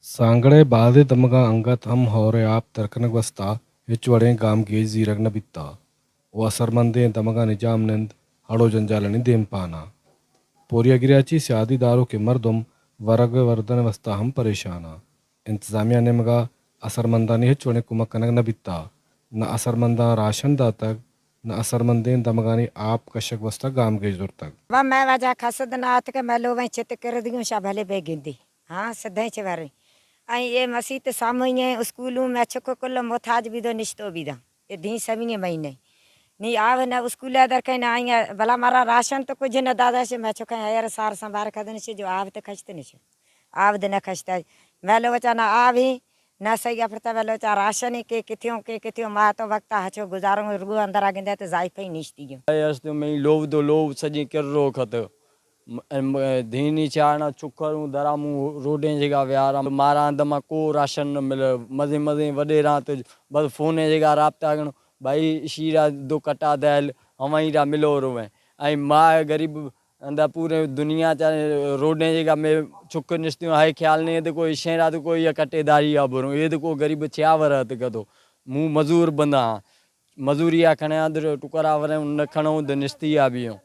سانگڑ ءِ بازیں دمگاں انگت ہم ہور ءِ آپ ترکنگ واستا ہچ وڑیں گامگیج زیرگ نہ بیتہ و اثرمندیں دمگانی جاہ منند ہڑ و جنجالانی دیمپان آں۔ پوریاگریا چی سیادی داروکیں مردم ورگ ءُ وردن ءِ واستا ہم پریشان آں۔ انتظامیہ ءِ نیمگا اثرمندانی ہچ وڑیں کمک کنگ نہ بیتہ، نہ اثرمنداں راشن داتگ، نہ اثرمندیں دمگانی آپ کشگ واستا گامگیج زرتگ۔ و مئے واجہ کسد نہ آتکہ، مئے لوگئیں چت کردگی اوں، شہ بھلے بہ گندی۔ ہاں، سدھیں چہ وریں۔ ائیں اے مسیت ساموئی ایں، اسکولوں مئے چک کل محتاج بیدو نشتو بیداں۔ اے دیں سویں مہینے۔ نی آو نہ اسکول ءَ در کئے نہ آئی ءَ، بلا مارا راشن تو کچھ نہ دادا شے، مئے چکئیں ہیر سار سنبار کدن شے جو آو تے کشت نشے۔ آو دے نہ کشتا۔ مئے لوگا چا نہ آویں، نہ سہی اپرتا مئے لوگا چا راشن کے کتیوں کے کتیوں، ما تو وقتا ہچو گزاروں، روح اندرا گندے تے زائفہ ہی نشتی گیوں۔ اے است میں لوب دو لوب سجیں کر رو کھت۔ م-، م-، دھینی چاڑنا چکروں دراموں روڈیں جگہ ویارا۔ مارا دما کو راشن نہ ملے۔ مزے مزے وڈیراں تو بس فونیں جگہ رابطہ کنو، بھائی شیرا دو کٹا دہل، ہمائی را ملو رویں۔ اے ما غریب اندا پورے دنیا چا روڈیں جگہ میں چک نشتیوں، ہائے خیال نہیں ہے تو کوئی شہرا تو کوئی یا کٹے داری آ بروں، یہ تو کو غریب چیا ورت کدو۔ مو مزور بندہ ہاں۔ مزوری آ کھنے آں، در ٹکرا وریں، نہ کھنوں، د نشتی آ بیوں۔